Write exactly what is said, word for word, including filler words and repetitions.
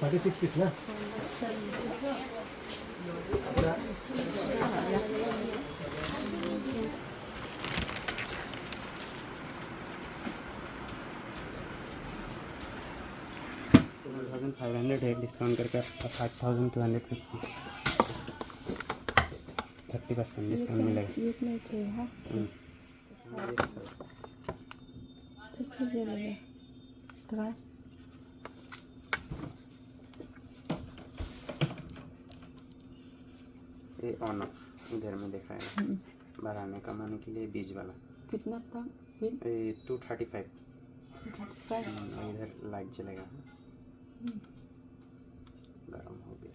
Thirty six piece na? Seven thousand five hundred है, डिस्काउंट करके आपका five thousand two hundred fifty, thirty percent discount मिलेगा। ये नहीं चाहिए, हाँ। हम्म। ये सर। ठीक है, ये ले लो। ट्राई। ये ऑन ऑफ इधर में दिखाएगा। हम्म। बारह आने कमाने के लिए बीच वाला। कितना था बिल? ये two thirty five. Two thirty five. हम्म, और इधर लाइट जलेगा। हम्म। गरम हो गया।